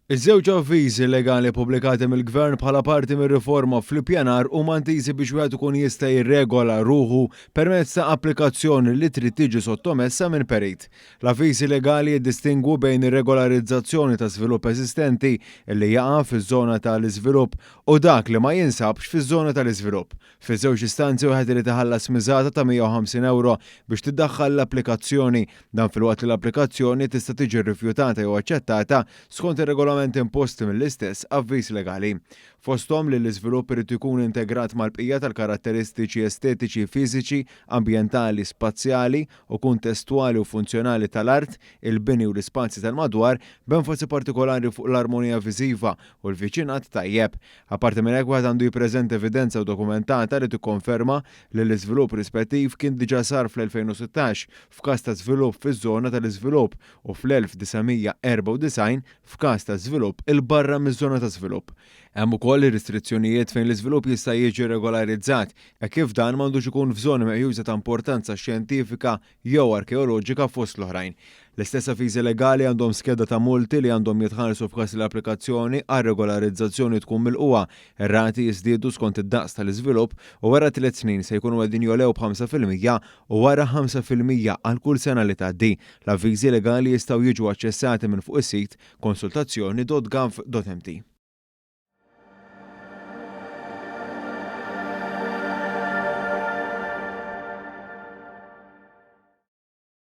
Iż-żewġ avviżi legali pubblikati mill-Gvern bħala parti mir-riforma fl-ippjanar huma intiżi biex wieħed ikun jista' jirregola ruħu permezz ta' applikazzjoni li trid tiġi sottomessa minn perit. L-avviżi legali jiddistingwu bejn ir-regolarizzazzjoni ta' żvilupp eżistenti li jaqa' fiż-żona tal-iżvilupp u dak li ma jinsabx fiż-żona tal-iżvilupp. Fiż-żewġ istanzi wieħed irid iħallas miżata ta' 150 ewro biex tiddaħħal l-applikazzjoni. Dan filwaqt li l-applikazzjoni tista' tiġi rrifjutata jew aċċettata skont ir-regolamenti imposti mill-istess avviż legali. Fosthom li l-iżvilupp irid ikun integrat mal-bqija tal-karatteristiċi estetiċi, fiżiċi, ambjentali, spazjali u kuntestwali u funzjonali tal-art, il-bini u l-ispazji tal-madwar, b'enfasi partikolari fuq l-armonija viżiva u l-viċinat tajjeb. Apparti minn hekk wieħed għandu jippreżenta evidenza dokumentata li tikkonferma li l-iżvilupp rispettiv kien diġà sar fl-2016 f'każ ta' żvilupp fiż-żona tal-iżvilupp u fl-1994 f'każ ta' żvilupp 'il barra miż-żona ta' żvilupp. Hemm ukoll ir-ristrizzjonijiet fejn l-iżvilupp jista' jiġi regolarizzat, hekk kif dan m'għandux ikun f'żoni meqjusa ta' importanza xjentifika jew arkeoloġika fost l-oħrajn. L-istess avviżi legali għandhom skeda ta' multi li għandhom jitħallsu f'każ li l-applikazzjoni għar-regolarizzazzjoni tkun milqugħa. Ir-rati jiżdiedu skont id-daqs tal-iżvilupp u wara tliet snin se jkunu qegħdin jogħlew b'5% u wara 5% għal kull sena li tgħaddi. L-avviżi legali jistgħu jiġu aċċessati minn fuq is-sit konsultazzjoni.gov.mt.